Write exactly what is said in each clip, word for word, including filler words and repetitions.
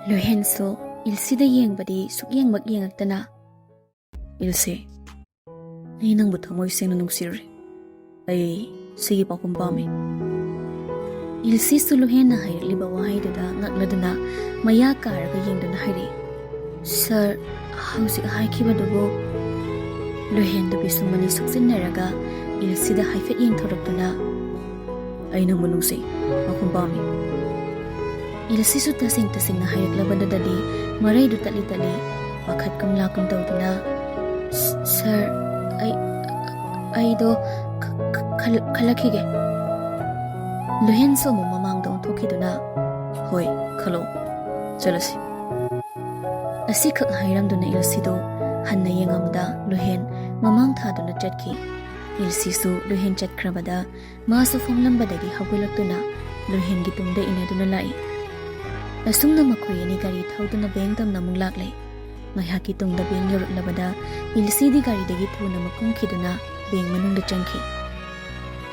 ꯂꯨꯍꯦꯟꯁꯨ ꯏꯜꯁꯤꯗ ꯌꯦꯡꯕꯗꯤ ꯁꯨꯛꯌꯦꯡꯃꯛ ꯌꯦꯡꯉꯛꯇꯅ, "ꯏꯜꯁꯤ, ꯑꯩ ꯅꯪꯕꯨ ꯊꯃꯣꯏ ꯁꯦꯡꯅ ꯅꯨꯡꯁꯤꯔꯨꯔꯦ꯫ ꯑꯩ ꯁꯤꯒꯤ ꯄꯥꯎꯈꯨꯝ ꯄꯥꯝꯃꯤ꯫" ꯏꯜꯁꯤꯁꯨ ꯂꯨꯍꯦꯟꯅ ꯍꯥꯏꯔꯛꯂꯤꯕ ꯋꯥꯍꯩꯗꯨꯗ ꯉꯛꯂꯗꯨꯅ ꯃꯌꯥ ꯀꯥꯔꯒ ꯌꯦꯡꯗꯨꯅ ꯍꯥꯏꯔꯛꯏ, "ꯁꯥꯔ, ꯍꯧꯖꯤꯛ ꯍꯥꯏꯈꯤꯕꯗꯨꯕꯨ?" ꯂꯨꯍꯦꯟꯗꯨ ꯄꯤꯁꯨꯝ ꯑꯅꯤ ꯁꯨꯛꯆꯤꯟꯅꯔꯒ ꯏꯜꯁꯤꯗ ꯍꯥꯏꯐꯦꯠ ꯌꯦꯡꯊꯣꯔꯛꯇꯨꯅ, "ꯑꯩ ꯅꯪꯕꯨ ꯅꯨꯡꯁꯤ, ꯄꯥꯎꯈꯨꯝ ꯄꯥꯝꯃꯤ꯫" ꯏꯜꯁꯤꯁꯨ ꯇꯁꯦꯡ ꯇꯁꯦꯡꯅ ꯍꯥꯏꯔꯛꯂꯕꯗꯨꯗꯗꯤ ꯃꯔꯩꯗꯨ ꯇꯠꯂꯤ ꯇꯠꯂꯤ, ꯄꯥꯈꯠꯀꯨꯝ ꯂꯥꯛꯀꯨꯝ ꯇꯧꯗꯨꯅ, "ꯁ-, ꯁꯥꯔ, ꯑꯩ, ꯑꯩꯗꯣ ꯈ-, ꯈ-, ꯈꯜ-, ꯈꯜꯂꯛꯈꯤꯒꯦ꯫" ꯂꯨꯍꯦꯟꯁꯨ ꯑꯃꯨꯛ ꯃꯃꯥꯡꯗ ꯑꯣꯟꯊꯣꯛꯈꯤꯗꯨꯅ, "ꯍꯣꯏ, ꯈꯜꯂꯣ, ꯆꯠꯂꯁꯤ꯫" ꯑꯁꯤꯈꯛ ꯍꯥꯏꯔꯝꯗꯨꯅ ꯏꯜꯁꯤꯗꯨ ꯍꯟꯅ ꯌꯦꯡꯉꯝꯗ ꯂꯨꯍꯦꯟ ꯃꯃꯥꯡ ꯊꯥꯗꯨꯅ ꯆꯠꯈꯤ꯫ ꯏꯜꯁꯤꯁꯨ ꯂꯨꯍꯦꯟ ꯆꯠꯈ꯭ꯔꯕꯗ ꯃꯥꯁꯨ ꯐꯝꯂꯝꯕꯗꯒꯤ ꯍꯧꯒꯠꯂꯛꯇꯨꯅ ꯂꯨꯍꯦꯟꯒꯤ ꯇꯨꯡꯗ ꯏꯟꯅꯗꯨꯅ ꯂꯥꯛꯏ꯫ ꯑꯁꯨꯝꯅ ꯃꯈꯣꯏ ꯑꯅꯤ ꯒꯥꯔꯤ ꯊꯧꯗꯨꯅ ꯕꯦꯡ ꯇꯝꯅ ꯑꯃꯨꯛ ꯂꯥꯛꯂꯦ꯫ ꯉꯥꯏꯍꯥꯛꯀꯤ ꯇꯨꯡꯗ ꯕꯦꯡ ꯌꯧꯔꯛꯂꯕꯗ ꯏꯜꯁꯤꯗꯤ ꯒꯥꯔꯤꯗꯒꯤ ꯊꯨꯅ ꯃꯈꯨꯝꯈꯤꯗꯨꯅ ꯕꯦꯡ ꯃꯅꯨꯡꯗ ꯆꯪꯈꯤ꯫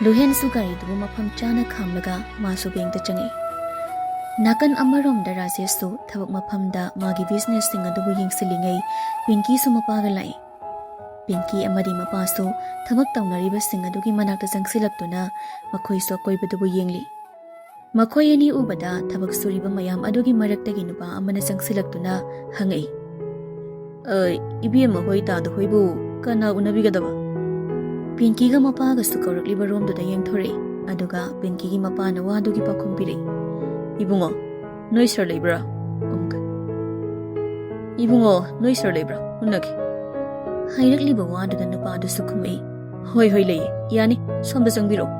ꯂꯨꯍꯦꯟꯁꯨ ꯒꯥꯔꯤꯗꯨꯕꯨ ꯃꯐꯝ ꯆꯥꯅ ꯈꯥꯝꯂꯒ ꯃꯥꯁꯨ ꯕꯦꯡꯇ ꯆꯪꯉꯛꯏ꯫ ꯅꯥꯀꯟ ꯑꯃꯔꯣꯝꯗ ꯔꯥꯖꯦꯁꯁꯨ ꯊꯕꯛ ꯃꯐꯝꯗ ꯃꯥꯒꯤ ꯕꯤꯖꯤꯅꯦꯁꯁꯤꯡ ꯑꯗꯨꯕꯨ ꯌꯦꯡꯁꯤꯜꯂꯤꯉꯩ ꯄꯤꯡꯀꯤꯁꯨ ꯃꯄꯥꯒ ꯂꯥꯛꯏ꯫ ꯄꯤꯡꯀꯤ ꯑꯃꯗꯤ ꯃꯄꯥꯁꯨ ꯊꯕꯛ ꯇꯧꯅꯔꯤꯕꯁꯤꯡ ꯑꯗꯨꯒꯤ ꯃꯅꯥꯛꯇ ꯆꯪꯁꯤꯜꯂꯛꯇꯨꯅ ꯃꯈꯣꯏꯁꯨ ꯑꯀꯣꯏꯕꯗꯨꯕꯨ ꯌꯦꯡꯂꯤ꯫ ꯃꯈꯣꯏ ꯑꯅꯤ ꯎꯕꯗ ꯊꯕꯛ ꯁꯨꯔꯤꯕ ꯃꯌꯥꯝ ꯑꯗꯨꯒꯤ ꯃꯔꯛꯇꯒꯤ ꯅꯨꯄꯥ ꯑꯃꯅ ꯆꯪꯁꯤꯜꯂꯛꯇꯨꯅ ꯍꯪꯉꯛꯏ, "ꯑ, ꯏꯕꯦꯝꯃ ꯍꯣꯏ ꯗꯥꯗꯥ ꯍꯣꯏꯕꯨ ꯀꯅꯥ ꯎꯅꯕꯤꯒꯗꯕ?" ꯄꯤꯡꯀꯤꯒ ꯃꯄꯥꯒꯁꯨ ꯀꯧꯔꯛꯂꯤꯕ ꯔꯣꯝꯗꯨꯗ ꯌꯦꯡꯊꯣꯔꯛꯏ꯫ ꯑꯗꯨꯒ ꯄꯤꯡꯀꯤꯒꯤ ꯃꯄꯥꯅ ꯋꯥꯗꯨꯒꯤ ꯄꯥꯎꯈꯨꯝ ꯄꯤꯔꯛꯏ, "ꯏꯕꯨꯡꯉꯣ, ꯅꯣꯏ ꯁꯥꯔ ꯂꯩꯕ꯭ꯔꯥ? ꯑꯃꯨꯛꯀ, ꯏꯕꯨꯡꯉꯣ, ꯅꯣꯏ ꯁꯥꯔ ꯂꯩꯕ꯭ꯔꯥ? ꯎꯅꯒꯦ꯫" ꯍꯥꯏꯔꯛꯂꯤꯕ ꯋꯥꯗꯨꯗ ꯅꯨꯄꯥꯗꯨꯁꯨ ꯈꯨꯝꯃꯛꯏ, "ꯍꯣꯏ, ꯍꯣꯏ, ꯂꯩꯌꯦ, ꯌꯥꯅꯤ, ꯁꯣꯝꯗ ꯆꯪꯕꯤꯔꯛꯑꯣ꯫"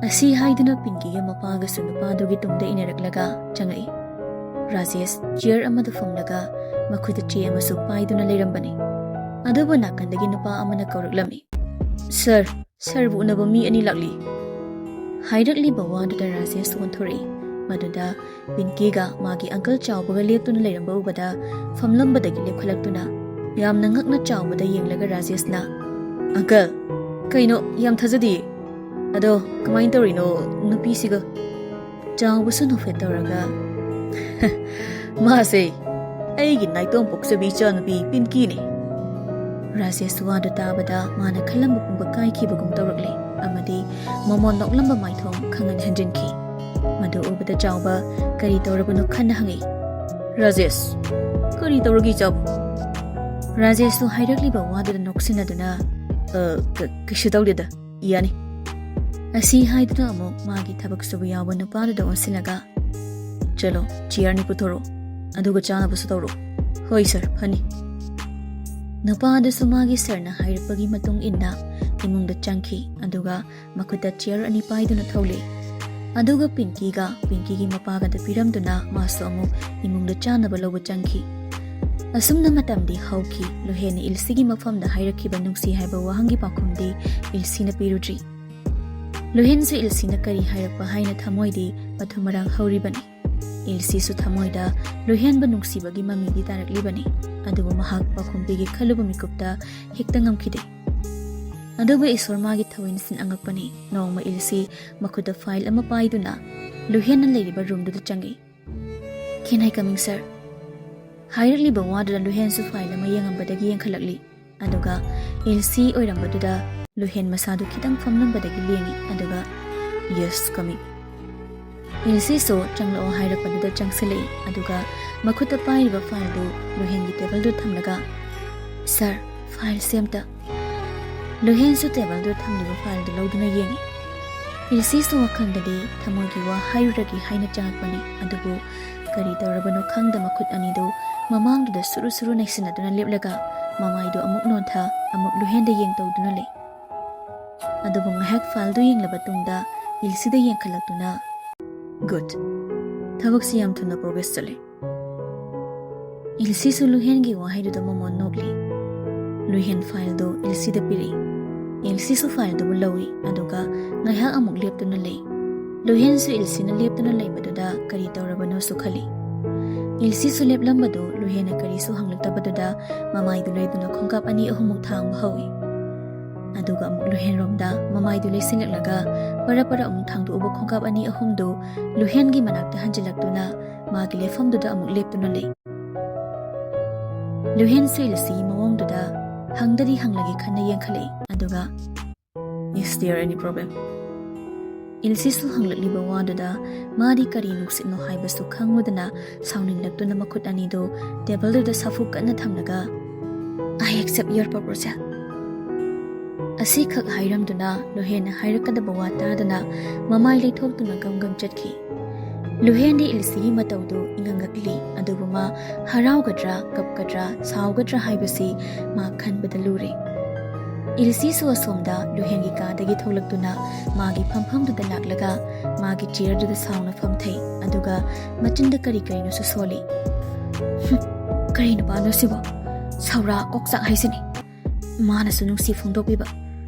ꯑꯁꯤ ꯍꯥꯏꯗꯨꯅ ꯄꯤꯡꯀꯤꯒ ꯃꯄꯥꯒꯁꯨ ꯅꯨꯄꯥꯗꯨꯒꯤ ꯇꯨꯡꯗ ꯏꯟꯅꯔꯛꯂꯒ ꯆꯪꯉꯛꯏ꯫ ꯔꯥꯖꯦꯁ ꯆꯤꯌꯔ ꯑꯃꯗ ꯐꯝꯂꯒ ꯃꯈꯨꯠꯇ ꯆꯦ ꯑꯃꯁꯨ ꯄꯥꯏꯗꯨꯅ ꯂꯩꯔꯝꯕꯅꯤ꯫ ꯑꯗꯨꯕꯨ ꯅꯥꯀꯟꯗꯒꯤ ꯅꯨꯄꯥ ꯑꯃꯅ ꯀꯧꯔꯛꯂꯝꯃꯤ, "ꯁꯥꯔ, ꯁꯥꯔꯕꯨ ꯎꯅꯕ ꯃꯤ ꯑꯅꯤ ꯂꯥꯛꯂꯤ꯫" ꯍꯥꯏꯔꯛꯂꯤꯕ ꯋꯥꯗꯨꯗ ꯔꯥꯖꯦꯁ ꯑꯣꯟꯊꯣꯔꯛꯏ꯫ ꯃꯗꯨꯗ ꯄꯤꯡꯀꯤꯒ ꯃꯥꯒꯤ ꯑꯪꯀꯜ ꯆꯥꯎꯕꯒ ꯂꯦꯞꯇꯨꯅ ꯂꯩꯔꯝꯕ ꯎꯕꯗ ꯐꯝꯂꯝꯕꯗꯒꯤ ꯂꯦꯞꯈꯠꯂꯛꯇꯨꯅ ꯌꯥꯝꯅ ꯉꯛꯅ ꯆꯥꯎꯕꯗ ꯌꯦꯡꯂꯒ ꯔꯥꯖꯦꯁꯅ, "ꯑꯪꯀꯜ, ꯀꯩꯅꯣ, ꯌꯥꯝ ꯊꯥꯖꯗꯤꯌꯦ꯫ ꯑꯗꯣ ꯀꯃꯥꯏꯅ ꯇꯧꯔꯤꯅꯣ ꯅꯨꯄꯤꯁꯤꯒ?" ꯆꯥꯎꯕꯁꯨ ꯅꯣꯛꯐꯦꯠ ꯇꯧꯔꯒ, "ꯃꯥꯁꯦ ꯑꯩꯒꯤ ꯅꯥꯏꯇꯣꯝ ꯄꯣꯛꯆꯕꯤ ꯏꯆꯥꯅꯨꯄꯤ ꯄꯤꯟꯀꯤꯅꯦ꯫" ꯔꯥꯖꯦꯁ ꯋꯥꯗꯨ ꯇꯥꯕꯗ ꯃꯥꯅ ꯈꯜꯂꯝꯕ ꯄꯨꯝꯕ ꯀꯥꯏꯈꯤꯕꯒꯨꯝ ꯇꯧꯔꯛꯂꯦ ꯑꯃꯗꯤ ꯃꯃꯣꯟ ꯅꯣꯛꯂꯝꯕ ꯃꯥꯏꯊꯣꯡ ꯈꯪꯍꯟ ꯍꯟꯖꯤꯟꯈꯤ꯫ ꯃꯗꯨ ꯎꯕꯗ ꯆꯥꯎꯕ ꯀꯔꯤ ꯇꯧꯔꯕꯅꯣ ꯈꯟꯅ ꯍꯪꯉꯤ, "ꯔꯥꯖꯦꯁ, ꯀꯔꯤ ꯇꯧꯔꯒꯦ ꯏꯆꯥꯕꯨ?" ꯔꯥꯖꯦꯁꯇꯨ ꯍꯥꯏꯔꯛꯂꯤꯕ ꯋꯥꯗꯨꯗ ꯅꯣꯛꯁꯤꯟꯅꯗꯨꯅ, "ꯑ, ꯀ-, ꯀꯩꯁꯨ ꯇꯧꯗꯦꯗ, ꯌꯥꯅꯤ꯫" ꯑꯁꯤ ꯍꯥꯏꯗꯨꯅ ꯑꯃꯨꯛ ꯃꯥꯒꯤ ꯊꯕꯛ ꯁꯨꯕ ꯌꯥꯎꯕ ꯅꯨꯄꯥꯗꯨꯗ ꯑꯣꯟꯁꯤꯜꯂꯒ, "ꯆꯠꯂꯣ, ꯆꯤꯌꯔꯅꯤ ꯄꯨꯊꯣꯔꯛꯑꯣ, ꯑꯗꯨꯒ ꯆꯥꯅꯕꯁꯨ ꯇꯧꯔꯣ꯫" "ꯍꯣꯏ ꯁꯥꯔ, ꯐꯅꯤ꯫" ꯅꯨꯄꯥ ꯑꯗꯨꯁꯨ ꯃꯥꯒꯤ ꯁꯥꯔꯅ ꯍꯥꯏꯔꯛꯄꯒꯤ ꯃꯇꯨꯡ ꯏꯟꯅ ꯏꯃꯨꯡꯗ ꯆꯪꯈꯤ, ꯑꯗꯨꯒ ꯃꯈꯨꯠꯇ ꯆꯤꯌꯔ ꯑꯅꯤ ꯄꯥꯏꯗꯨꯅ ꯊꯣꯛꯂꯛꯏ꯫ ꯑꯗꯨꯒ ꯄꯤꯟꯀꯤꯒ, ꯄꯤꯟꯀꯤꯒꯤ ꯃꯄꯥꯒꯗ ꯄꯤꯔꯝꯗꯨꯅ ꯃꯥꯁꯨ ꯑꯃꯨꯛ ꯏꯃꯨꯡꯗ ꯆꯥꯅꯕ ꯂꯧꯕ ꯆꯪꯈꯤ꯫ ꯑꯁꯨꯝꯅ ꯃꯇꯝꯗꯤ ꯍꯧꯈꯤ꯫ ꯂꯨꯍꯦꯟꯅ ꯏꯜꯁꯤꯒꯤ ꯃꯐꯝꯗ ꯍꯥꯏꯔꯛꯈꯤꯕ ꯅꯨꯡꯁꯤ ꯍꯥꯏꯕ ꯋꯥꯍꯪꯒꯤ ꯄꯥꯎꯈꯨꯝꯗꯤ ꯏꯜꯁꯤꯅ ꯄꯤꯔꯨꯗ꯭ꯔꯤ꯫ ꯂꯨꯍꯦꯟꯁꯨ ꯏꯜꯁꯤꯅ ꯀꯔꯤ ꯍꯥꯏꯔꯛꯄ ꯍꯥꯏꯅ ꯊꯃꯣꯏꯗꯤ ꯃꯊꯨꯝ ꯃꯔꯥꯡ ꯍꯧꯔꯤꯕꯅꯤ꯫ ꯏꯜꯁꯤꯁꯨ ꯊꯃꯣꯏꯗ ꯂꯨꯍꯦꯟꯕ ꯅꯨꯡꯁꯤꯕꯒꯤ ꯃꯃꯤꯗꯤ ꯇꯥꯔꯛꯂꯤꯕꯅꯤ, ꯑꯗꯨꯕꯨ ꯃꯍꯥꯛ ꯄꯥꯎꯈꯨꯝ ꯄꯤꯒꯦ ꯈꯜꯂꯨꯕ ꯃꯤꯀꯨꯞꯇ ꯍꯦꯛꯇ ꯉꯝꯈꯤꯗꯦ꯫ ꯑꯗꯨꯕꯨ ꯏꯁꯣꯔ ꯃꯥꯒꯤ ꯊꯧꯋꯤꯟꯁꯤꯟ ꯑꯉꯛꯄꯅꯤ꯫ ꯅꯣꯡꯃ ꯏꯜꯁꯤ ꯃꯈꯨꯠꯇ ꯐꯥꯏꯜ ꯑꯃ ꯄꯥꯏꯗꯨꯅ ꯂꯨꯍꯦꯟꯅ ꯂꯩꯔꯤꯕ ꯔꯨꯝꯗꯨꯗ ꯆꯪꯉꯤ꯫ "Can I coming, sir?" ꯍꯥꯏꯔꯛꯂꯤꯕ ꯋꯥꯗꯨꯗ ꯂꯨꯍꯦꯟꯁꯨ ꯐꯥꯏꯜ ꯑꯃ ꯌꯦꯡꯉꯝꯕꯗꯒꯤ ꯌꯦꯡꯈꯠꯂꯛꯂꯤ꯫ ꯑꯗꯨꯒ ꯏꯜꯁꯤ ꯑꯣꯏꯔꯝꯕꯗꯨꯗ ꯂꯨꯍꯦꯟ ꯃꯁꯥꯗꯨ ꯈꯤꯇꯪ ꯐꯝꯂꯝꯕꯗꯒꯤ ꯂꯦꯡꯉꯤ꯫ ꯑꯗꯨꯒ, "Yes, coming." ꯏꯜꯁꯤꯁꯨ ꯆꯪꯂꯛꯑꯣ ꯍꯥꯏꯔꯛꯄꯗꯨꯗ ꯆꯪꯁꯤꯜꯂꯛꯏ꯫ ꯑꯗꯨꯒ ꯃꯈꯨꯠꯇ ꯄꯥꯏꯔꯤꯕ ꯐꯥꯏꯜꯗꯨ ꯂꯨꯍꯦꯟꯒꯤ ꯇꯦꯕꯜꯗꯨ ꯊꯝꯂꯒ, "ꯁꯥꯔ, ꯐꯥꯏꯜꯁꯦ ꯑꯝꯇ꯫" ꯂꯨꯍꯦꯟꯁꯨ ꯇꯦꯕꯜꯗꯨ ꯊꯝꯂꯤꯕ ꯐꯥꯏꯜꯗꯨ ꯂꯧꯗꯨꯅ ꯌꯦꯡꯉꯤ꯫ ꯏꯜꯁꯤꯁꯨ ꯋꯥꯈꯜꯗꯗꯤ ꯊꯃꯣꯏꯒꯤ ꯋꯥ ꯍꯥꯏꯔꯨꯔꯒꯦ ꯍꯥꯏꯅ ꯆꯪꯉꯛꯄꯅꯤ, ꯑꯗꯨꯕꯨ ꯀꯔꯤ ꯇꯧꯔꯕꯅꯣ ꯈꯪꯗ ꯃꯈꯨꯠ ꯑꯅꯤꯗꯨ ꯃꯃꯥꯡꯗꯨꯗ ꯁꯨꯔꯨ ꯁꯨꯔꯨ ꯅꯩꯁꯤꯟꯅꯗꯨꯅ ꯂꯦꯞꯂꯒ ꯃꯃꯥꯏꯗꯨ ꯑꯃꯨꯛ ꯅꯣꯟꯊ, ꯑꯃꯨꯛ ꯂꯨꯍꯦꯟꯗ ꯌꯦꯡ ꯇꯧꯗꯨꯅ ꯂꯩ꯫ ꯑꯗꯨꯕꯨ ꯉꯥꯏꯍꯥꯛ ꯐꯥꯏꯜꯗꯨ ꯌꯦꯡꯂꯕ ꯇꯨꯡꯗ ꯏꯜꯁꯤꯗ ꯌꯦꯡꯈꯠꯂꯛꯇꯨꯅ, "Good꯫ ꯊꯕꯛꯁꯤ ꯌꯥꯝ ꯊꯨꯅ ꯄ꯭ꯔꯣꯒ꯭ꯔꯦꯁ ꯆꯠꯂꯦ꯫" ꯏꯜꯁꯤꯁꯨ ꯂꯨꯍꯦꯟꯒꯤ ꯋꯥꯍꯩꯗꯨꯗ ꯃꯃꯣꯟ ꯅꯣꯛꯂꯤ꯫ ꯂꯨꯍꯦꯟ ꯐꯥꯏꯜꯗꯨ ꯏꯜꯁꯤꯗ ꯄꯤꯔꯛꯏ꯫ ꯏꯜꯁꯤꯁꯨ ꯐꯥꯏꯜꯗꯨꯕꯨ ꯂꯧꯏ, ꯑꯗꯨꯒ ꯉꯥꯏꯍꯥꯛ ꯑꯃꯨꯛ ꯂꯦꯞꯇꯨꯅ ꯂꯩ꯫ ꯂꯨꯍꯦꯟꯁꯨ ꯏꯜꯁꯤꯅ ꯂꯦꯞꯇꯨꯅ ꯂꯩꯕꯗꯨꯗ ꯀꯔꯤ ꯇꯧꯔꯕꯅꯣꯁꯨ ꯈꯜꯂꯤ꯫ ꯏꯜꯁꯤꯁꯨ ꯂꯦꯞꯂꯝꯕꯗꯨ ꯂꯨꯍꯦꯟꯅ ꯀꯔꯤꯁꯨ ꯍꯪꯂꯛꯇꯕꯗꯨꯗ ꯃꯃꯥꯏꯗꯨ ꯂꯩꯗꯨꯅ ꯈꯣꯡꯀꯥꯞ ꯑꯅꯤ ꯑꯍꯨꯝꯃꯨꯛ ꯊꯥꯡꯕ ꯍꯧꯏ꯫ ꯑꯗꯨꯒ ꯑꯃꯨꯛ ꯂꯨꯍꯦꯟꯔꯣꯝꯗ ꯃꯃꯥꯏꯗꯨ ꯂꯩꯁꯤꯜꯂꯛꯂꯒ ꯄꯔꯞ ꯄꯔꯞ ꯑꯃꯨꯛ ꯊꯥꯡꯗꯣꯛꯎꯕ ꯈꯣꯡꯀꯥꯞ ꯑꯅꯤ ꯑꯍꯨꯝꯗꯨ ꯂꯨꯍꯦꯟꯒꯤ ꯃꯅꯥꯛꯇ ꯍꯟꯖꯤꯜꯂꯛꯇꯨꯅ ꯃꯥꯒꯤ ꯂꯦꯞꯐꯝꯗꯨꯗ ꯑꯃꯨꯛ ꯂꯦꯞꯇꯨꯅ ꯂꯩ꯫ ꯂꯨꯍꯦꯟꯁꯨ ꯏꯜꯁꯤꯒꯤ ꯃꯑꯣꯡꯗꯨꯗ ꯍꯪꯗꯗꯤ ꯍꯪꯂꯒꯦ ꯈꯟꯅ ꯌꯦꯡꯈꯠꯂꯛꯏ, ꯑꯗꯨꯒ "Is there any problem?" ꯏꯜꯁꯤꯁꯨ ꯍꯪꯂꯛꯂꯤꯕ ꯋꯥꯗꯨꯗ ꯃꯥꯗꯤ ꯀꯔꯤ ꯅꯨꯡꯁꯤꯠꯅꯣ ꯍꯥꯏꯕꯁꯨ ꯈꯪꯂꯨꯗꯅ ꯁꯥꯎꯅꯤꯡꯂꯛꯇꯨꯅ ꯃꯈꯨꯠ ꯑꯅꯤꯗꯨ ꯇꯦꯕꯜꯗꯨꯗ ꯁꯥꯐꯨ ꯀꯟꯅ ꯊꯝꯂꯒ, "I accept your proposal." ꯑꯁꯤꯈꯛ ꯍꯥꯏꯔꯝꯗꯨꯅ ꯂꯨꯍꯦꯟꯅ ꯍꯥꯏꯔꯛꯀꯗꯕ ꯋꯥ ꯇꯥꯗꯅ ꯃꯃꯥꯏ ꯂꯩꯊꯣꯛꯇꯨꯅ ꯒꯝ ꯒꯝ ꯆꯠꯈꯤ꯫ ꯂꯨꯍꯦꯟꯗꯤ ꯏꯜꯁꯤꯒꯤ ꯃꯇꯧꯗꯨ ꯏꯉꯛ ꯉꯛꯂꯤ, ꯑꯗꯨꯕꯨ ꯃꯥ ꯍꯔꯥꯎꯒꯗ꯭ꯔꯥ, ꯀꯞꯀꯗ꯭ꯔꯥ, ꯁꯥꯎꯒꯗ꯭ꯔꯥ ꯍꯥꯏꯕꯁꯤ ꯃꯥ ꯈꯟꯕꯗ ꯂꯨꯔꯦ꯫ ꯏꯜꯁꯤꯁꯨ ꯑꯁꯣꯝꯗ ꯂꯨꯍꯦꯟꯒꯤ ꯀꯥꯗꯒꯤ ꯊꯣꯛꯂꯛꯇꯨꯅ ꯃꯥꯒꯤ ꯐꯝꯐꯝꯗꯨꯗ ꯂꯥꯛꯂꯒ ꯃꯥꯒꯤ ꯆꯤꯌꯔꯗꯨꯗ ꯁꯥꯎꯅ ꯐꯝꯊꯩ, ꯑꯗꯨꯒ ꯃꯆꯤꯟꯗ ꯀꯔꯤ ꯀꯔꯤꯅꯣꯁꯨ ꯁꯣꯜꯂꯤ꯫ "ꯍꯨꯝ, ꯀꯔꯤ ꯅꯨꯄꯥꯅꯣ ꯁꯤꯕꯣ? ꯁꯧꯔꯥ ꯀꯣꯛꯆꯥꯛ ꯍꯥꯏꯁꯤꯅꯤ꯫ ꯃꯥꯅꯁꯨ ꯅꯨꯡꯁꯤ ꯐꯣꯡꯗꯣꯛꯄꯤꯕ,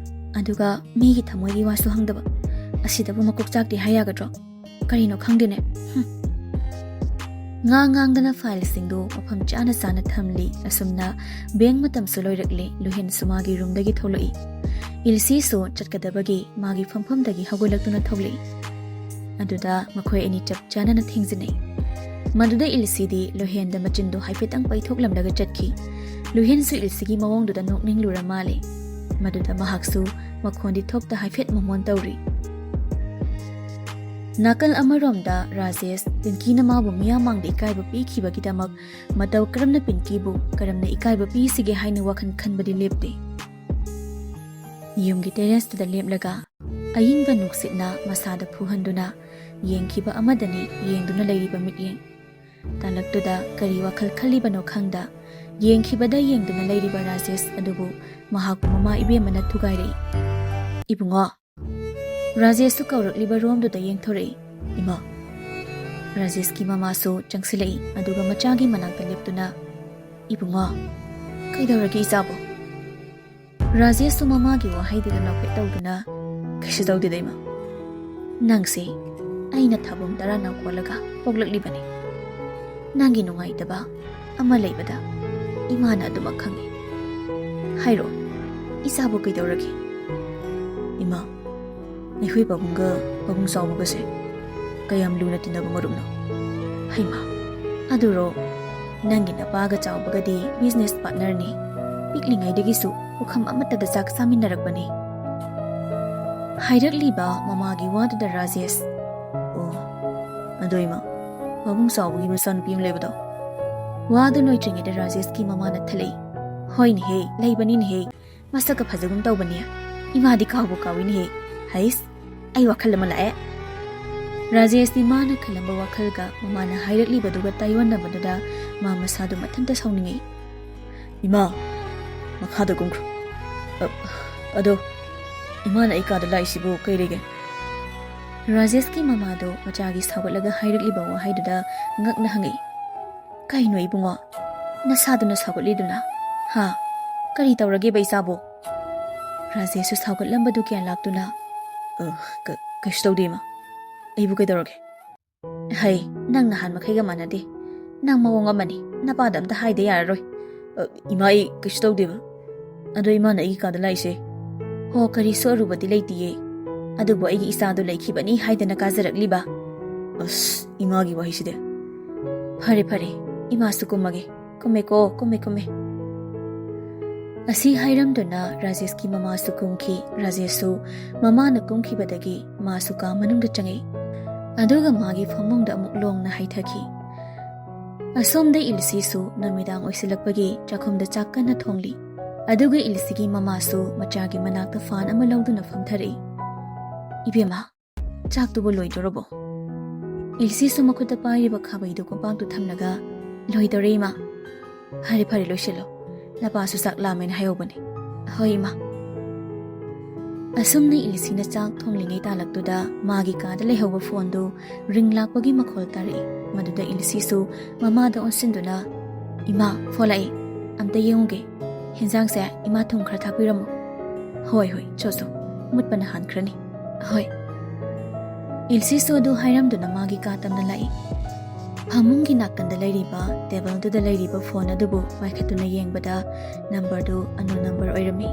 ꯑꯗꯨꯒ ꯃꯤꯒꯤ ꯊꯃꯣꯏꯒꯤ ꯋꯥꯁꯨ ꯍꯪꯗꯕ꯫ ꯑꯁꯤꯗꯕꯨ ꯃꯀꯣꯛ ꯆꯥꯛꯇꯦ ꯍꯥꯏ ꯌꯥꯒꯗ꯭ꯔꯣ? ꯀꯔꯤꯅꯣ ꯈꯪꯗꯦꯅꯦ꯫ ꯍꯨꯝ꯫" ꯉꯥꯡ ꯉꯥꯡꯗꯅ ꯐꯥꯏꯜꯁꯤꯡꯗꯨ ꯃꯐꯝ ꯆꯥꯅ ꯆꯥꯅ ꯊꯝꯂꯤ꯫ ꯑꯁꯨꯝꯅ ꯕꯦꯡ ꯃꯇꯝꯁꯨ ꯂꯣꯏꯔꯛꯂꯦ꯫ ꯂꯨꯍꯦꯟꯁꯨ ꯃꯥꯒꯤ ꯔꯨꯝꯗꯒꯤ ꯊꯣꯛꯂꯛꯏ꯫ ꯏꯜꯁꯤꯁꯨ ꯆꯠꯀꯗꯕꯒꯤ ꯃꯥꯒꯤ ꯐꯝꯐꯝꯗꯒꯤ ꯍꯧꯒꯠꯂꯛꯇꯨꯅ ꯊꯣꯛꯂꯛꯏ꯫ ꯑꯗꯨꯗ ꯃꯈꯣꯏ ꯑꯅꯤ ꯆꯞ ꯆꯥꯅꯅ ꯊꯦꯡꯖꯤꯟꯅꯩ꯫ ꯃꯗꯨꯗ ꯏꯜꯁꯤꯗꯤ ꯂꯨꯍꯦꯟꯗ ꯃꯆꯤꯟꯗꯨ ꯍꯥꯏꯐꯦꯠꯇꯪ ꯄꯩꯊꯣꯛꯂꯝꯂꯒ ꯆꯠꯈꯤ꯫ ꯂꯨꯍꯦꯟꯁꯨ ꯏꯜꯁꯤꯒꯤ ꯃꯑꯣꯡꯗꯨꯗ ꯅꯣꯛꯅꯤꯡꯂꯨꯔ ꯃꯥꯜꯂꯦ꯫ ꯃꯗꯨꯗ ꯃꯍꯥꯛꯁꯨ ꯃꯈꯣꯟꯗꯤ ꯊꯣꯛꯇ ꯍꯥꯏꯐꯦꯠ ꯃꯣꯃꯣꯟ ꯇꯧꯔꯤ꯫ ꯅꯥꯀꯜ ꯑꯃꯔꯣꯝꯗ ꯔꯥꯖꯦꯁ, ꯄꯤꯡꯀꯤꯅ ꯃꯥꯕꯨ ꯃꯤꯌꯥꯝ ꯃꯥꯡꯗ ꯏꯀꯥꯏꯕ ꯄꯤꯈꯤꯕꯒꯤꯗꯃꯛ ꯃꯇꯧ ꯀꯔꯝꯅ ꯄꯤꯡꯀꯤꯕꯨ ꯀꯔꯝꯅ ꯏꯀꯥꯏꯕ ꯄꯤꯁꯤꯒꯦ ꯍꯥꯏꯅ ꯋꯥꯈꯜ ꯈꯟꯕꯗꯤ ꯂꯦꯞꯇꯦ꯫ ꯌꯨꯝꯒꯤ ꯇꯦꯔꯦꯁꯇꯨꯗ ꯂꯦꯞꯂꯒ ꯑꯏꯪꯕ ꯅꯨꯡꯁꯤꯠꯅ ꯃꯁꯥꯗ ꯐꯨꯍꯟꯗꯨꯅ ꯌꯦꯡꯈꯤꯕ ꯑꯃꯗꯅꯤ ꯌꯦꯡꯗꯨꯅ ꯂꯩꯔꯤꯕ ꯃꯤꯠꯌꯦꯡ꯫ ꯇꯥꯂꯛꯇꯨꯗ ꯀꯔꯤ ꯋꯥꯈꯜ ꯈꯜꯂꯤꯕꯅꯣ ꯈꯪꯗ ꯌꯦꯡꯈꯤꯕꯗ ꯌꯦꯡꯗꯨꯅ ꯂꯩꯔꯤꯕ ꯔꯥꯖꯦꯁ ꯑꯗꯨꯕꯨ ꯃꯍꯥꯛꯄꯨ ꯃꯃꯥ ꯏꯕꯦꯝꯃꯅ ꯊꯨꯒꯥꯏꯔꯛꯏ꯫ "ꯏꯕꯨꯡꯉꯣ!" ꯔꯥꯖꯦꯁꯁꯨ ꯀꯧꯔꯛꯂꯤꯕ ꯔꯣꯝꯗꯨꯗ ꯌꯦꯡꯊꯣꯔꯛꯏ꯫ "ꯏꯃꯥ!" ꯔꯥꯖꯦꯁꯀꯤ ꯃꯃꯥꯁꯨ ꯆꯪꯁꯤꯜꯂꯛꯏ, ꯑꯗꯨꯒ ꯃꯆꯥꯒꯤ ꯃꯅꯥꯛꯇ ꯂꯦꯞꯇꯨꯅ, "ꯏꯕꯨꯡꯉꯣ, ꯀꯩꯗꯧꯔꯒꯦ ꯏꯆꯥꯕꯨ?" ꯔꯥꯖꯦꯁꯁꯨ ꯃꯃꯥꯒꯤ ꯋꯥꯍꯩꯗꯨꯗ ꯅꯣꯛꯐꯦꯠ ꯇꯧꯗꯨꯅ, "ꯀꯩꯁꯨ ꯇꯧꯗꯦꯗ ꯏꯃꯥ꯫ ꯅꯪꯁꯦ ꯑꯩꯅ ꯊꯥꯕꯨꯝ ꯇꯔꯥ ꯅꯧꯀꯣꯜꯂꯒ ꯄꯣꯛꯂꯛꯂꯤꯕꯅꯤ꯫ ꯅꯪꯒꯤ ꯅꯨꯡꯉꯥꯏꯇꯕ ꯑꯃ ꯂꯩꯕꯗ ꯏꯃꯥꯅ ꯑꯗꯨꯃꯛ ꯈꯪꯏ꯫ ꯍꯥꯏꯔꯣ, ꯏꯆꯥꯕꯨ ꯀꯩꯗꯧꯔꯒꯦ?" "ꯏꯃꯥ, ꯑꯩꯈꯣꯏ ꯄꯥꯕꯨꯡꯒ ꯄꯥꯕꯨꯡ ꯆꯥꯎꯕꯒꯁꯦ ꯀꯌꯥꯝ ꯂꯨꯅ ꯇꯤꯟꯅꯕ ꯃꯔꯨꯞꯅꯣ? ꯍꯩꯃꯥ, ꯑꯗꯨꯔꯣ? ꯅꯪꯒꯤ ꯅꯄꯥꯒ ꯆꯥꯎꯕꯒꯗꯤ ꯕꯤꯖꯤꯅꯦꯁ ꯄꯥꯔꯠꯅꯔꯅꯤ꯫ ꯄꯤꯛꯂꯤꯉꯩꯗꯒꯤꯁꯨ ꯄꯨꯈꯝ ꯑꯃꯠꯇꯗ ꯆꯥꯛ ꯆꯥꯃꯤꯟꯅꯔꯛꯄꯅꯤ꯫ ꯍꯥꯏꯔꯛꯂꯤꯕ ꯃꯃꯥꯒꯤ ꯋꯥꯗꯨꯗ ꯔꯥꯖꯦꯁ, "ꯑꯣ, ꯑꯗꯣ ꯏꯃꯥ, ꯄꯥꯕꯨꯡ ꯆꯥꯎꯕꯒꯤ ꯃꯆꯥꯅꯨꯄꯤ ꯑꯃ ꯂꯩꯕꯗꯣ?" ꯋꯥꯗꯨ ꯂꯣꯏꯗ꯭ꯔꯤꯉꯩꯗ ꯔꯥꯖꯦꯁꯀꯤ ꯃꯃꯥꯅ ꯊꯠꯂꯛꯏ, "ꯍꯣꯏꯅꯦꯍꯦ, ꯂꯩꯕꯅꯤꯅꯦꯍꯦ꯫ ꯃꯁꯛꯀ ꯐꯖꯒꯨꯝ ꯇꯧꯕꯅꯦ꯫ ꯏꯃꯥꯗꯤ ꯀꯥꯎꯕꯨ ꯀꯥꯎꯏꯅꯦꯍꯦ꯫ ꯍꯩꯁ, ꯑꯩ ꯋꯥꯈꯜ ꯑꯃ ꯂꯥꯛꯑꯦ꯫" ꯔꯥꯖꯦꯁꯇꯤ ꯃꯥꯅ ꯈꯜꯂꯝꯕ ꯋꯥꯈꯜꯒ ꯃꯃꯥꯅ ꯍꯥꯏꯔꯛꯂꯤꯕꯗꯨꯒ ꯇꯥꯏꯑꯣꯟꯅꯕꯗꯨꯗ ꯃꯥ ꯃꯁꯥꯗꯨ ꯃꯊꯟꯇ ꯁꯥꯎꯅꯤꯡꯉꯤ꯫ "ꯏꯃꯥ, ꯃꯈꯥꯗ ꯀꯨꯝꯈ꯭ꯔꯣ꯫ ꯑ, ꯑꯗꯣ, ꯏꯃꯥꯅ ꯑꯩ ꯀꯥꯗ ꯂꯥꯛꯏꯁꯤꯕꯨ ꯀꯩ ꯂꯩꯒꯦ?" ꯔꯥꯖꯦꯁꯀꯤ ꯃꯃꯥꯗꯣ ꯃꯆꯥꯒꯤ ꯁꯥꯎꯒꯠꯂꯒ ꯍꯥꯏꯔꯛꯂꯤꯕ ꯋꯥꯍꯩꯗꯨꯗ ꯉꯛꯅ ꯍꯪꯉꯛꯏ, "ꯀꯩꯅꯣ ꯏꯕꯨꯡꯉꯣ? ꯅꯁꯥꯗꯨꯅ ꯁꯥꯎꯒꯠꯂꯤꯗꯨꯅ? ꯍꯥ? ꯀꯔꯤ ꯇꯧꯔꯒꯦꯕ ꯏꯆꯥꯕꯨ?" ꯔꯥꯖꯦꯁꯁꯨ ꯁꯥꯎꯒꯠꯂꯝꯕꯗꯨ ꯒ꯭ꯌꯥꯟ ꯂꯥꯛꯇꯨꯅ, "ꯑ, ꯀ-, ꯀꯩꯁꯨ ꯇꯧꯗꯦ, ꯏꯃꯥ꯫ ꯑꯩꯕꯨ ꯀꯩꯗꯧꯔꯒꯦ?" "ꯍꯩ, ꯅꯪ ꯅꯍꯥꯟ ꯃꯈꯩꯒ ꯃꯥꯟꯅꯗꯦ꯫ ꯅꯪ ꯃꯑꯣꯡ ꯑꯃꯅꯤ꯫ ꯅꯄꯥꯗ ꯑꯝꯇ ꯍꯥꯏꯗ ꯌꯥꯔꯔꯣꯏ꯫" "ꯑ, ꯏꯃꯥ, ꯑꯩ ꯀꯩꯁꯨ ꯇꯧꯗꯦꯕ꯫ ꯑꯗꯣ ꯏꯃꯥꯅ ꯑꯩꯒꯤ ꯀꯥꯗ ꯂꯥꯛꯏꯁꯦ?" "ꯍꯣ, ꯀꯔꯤꯁꯨ ꯑꯔꯨꯕꯗꯤ ꯂꯩꯇꯤꯌꯦ꯫ ꯑꯗꯨꯕꯨ ꯑꯩꯒꯤ ꯏꯆꯥꯗꯣ ꯂꯩꯈꯤꯕꯅꯤ ꯍꯥꯏꯗꯅ ꯀꯥꯖꯔꯛꯂꯤꯕ꯫" "ꯑꯁ, ꯏꯃꯥꯒꯤ ꯋꯥꯍꯩꯁꯤꯗꯤ꯫" "ꯐꯔꯦ, ꯐꯔꯦ, ꯏꯃꯥꯁꯨ ꯀꯨꯝꯃꯒꯦ꯫ ꯀꯨꯝꯃꯦꯀꯣ, ꯀꯨꯝꯃꯦ, ꯀꯨꯝꯃꯦ꯫" ꯑꯁꯤ ꯍꯥꯏꯔꯝꯗꯨꯅ ꯔꯥꯖꯦꯁꯀꯤ ꯃꯃꯥꯁꯨ ꯀꯨꯝꯈꯤ꯫ ꯔꯥꯖꯦꯁꯁꯨ ꯃꯃꯥꯅ ꯀꯨꯝꯈꯤꯕꯗꯒꯤ ꯃꯥꯁꯨ ꯀꯥ ꯃꯅꯨꯡꯗ ꯆꯪꯉꯛꯏ꯫ ꯑꯗꯨꯒ ꯃꯥꯒꯤ ꯐꯃꯨꯡꯗ ꯑꯃꯨꯛ ꯂꯣꯡꯅ ꯍꯩꯊꯈꯤ꯫ ꯑꯁꯣꯝꯗ ꯏꯜꯁꯤꯁꯨ ꯅꯨꯃꯤꯗꯥꯡ ꯑꯣꯏꯁꯤꯜꯂꯛꯄꯒꯤ ꯆꯥꯛꯈꯨꯝꯗ ꯆꯥꯛ ꯀꯟꯅ ꯊꯣꯡꯂꯤ꯫ ꯑꯗꯨꯒ ꯏꯜꯁꯤꯒꯤ ꯃꯃꯥꯁꯨ ꯃꯆꯥꯒꯤ ꯃꯅꯥꯛꯇ ꯐꯥꯟ ꯑꯃ ꯂꯧꯗꯨꯅ ꯐꯝꯊꯔꯛꯏ꯫ "ꯏꯕꯦꯝꯃ, ꯆꯥꯛꯇꯨꯕꯨ ꯂꯣꯏꯗꯣꯔꯕꯣ?" ꯏꯜꯁꯤꯁꯨ ꯃꯈꯨꯠꯇ ꯄꯥꯏꯔꯤꯕ ꯈꯥꯕꯩꯗꯨ ꯀꯣꯝꯄꯥꯛꯇꯨ ꯊꯝꯂꯒ, "ꯂꯣꯏꯗꯣꯔꯦ, ꯏꯃꯥ꯫" "ꯐꯔꯦ, ꯐꯔꯦ, ꯂꯣꯏꯁꯤꯜꯂꯣ꯫ ꯅꯄꯥꯁꯨ ꯆꯥꯛ ꯂꯥꯝꯃꯦꯅ ꯍꯥꯏꯍꯧꯕꯅꯦ꯫" "ꯍꯣꯏ, ꯏꯃꯥ꯫" ꯑꯁꯨꯝꯅ ꯏꯜꯁꯤꯅ ꯆꯥꯛ ꯊꯣꯡꯂꯤꯉꯩ ꯇꯥꯂꯛꯇꯨꯗ ꯃꯥꯒꯤ ꯀꯥꯗ ꯂꯩꯍꯧꯕ ꯐꯣꯟꯗꯨ ꯔꯤꯡ ꯂꯥꯛꯄꯒꯤ ꯃꯈꯣꯜ ꯇꯥꯔꯛꯏ꯫ ꯃꯗꯨꯗ ꯏꯜꯁꯤꯁꯨ ꯃꯃꯥꯗ ꯑꯣꯟꯁꯤꯟꯗꯨꯅ, "ꯏꯃꯥ, ꯐꯣꯟ ꯂꯥꯛꯏ꯫ ꯑꯝꯇ ꯌꯦꯡꯉꯨꯒꯦ꯫ ꯍꯦꯟꯖꯥꯡꯁꯦ ꯏꯃꯥ ꯊꯨꯝ ꯈꯔ ꯊꯥꯛꯄꯤꯔꯝꯃꯨ꯫" "ꯍꯣꯏ, ꯍꯣꯏ, ꯆꯣ, ꯆꯣ꯫ ꯃꯨꯠꯄꯅ ꯍꯥꯟꯈ꯭ꯔꯅꯤ꯫" "ꯍꯣꯏ꯫" ꯏꯜꯁꯤꯁꯨ ꯑꯗꯨ ꯍꯥꯏꯔꯝꯗꯨꯅ ꯃꯥꯒꯤ ꯀꯥ ꯇꯝꯅ ꯂꯥꯛꯏ꯫ ꯐꯃꯨꯡꯒꯤ ꯅꯥꯀꯟꯗ ꯂꯩꯔꯤꯕ ꯇꯦꯕꯜꯗꯨꯗ ꯂꯩꯔꯤꯕ ꯐꯣꯟ ꯑꯗꯨꯕꯨ ꯄꯥꯏꯈꯠꯇꯨꯅ ꯌꯦꯡꯕꯗ ꯅꯝꯕꯔꯗꯨ ꯑꯟꯅꯣꯟ ꯅꯝꯕꯔ ꯑꯣꯏꯔꯝꯃꯤ꯫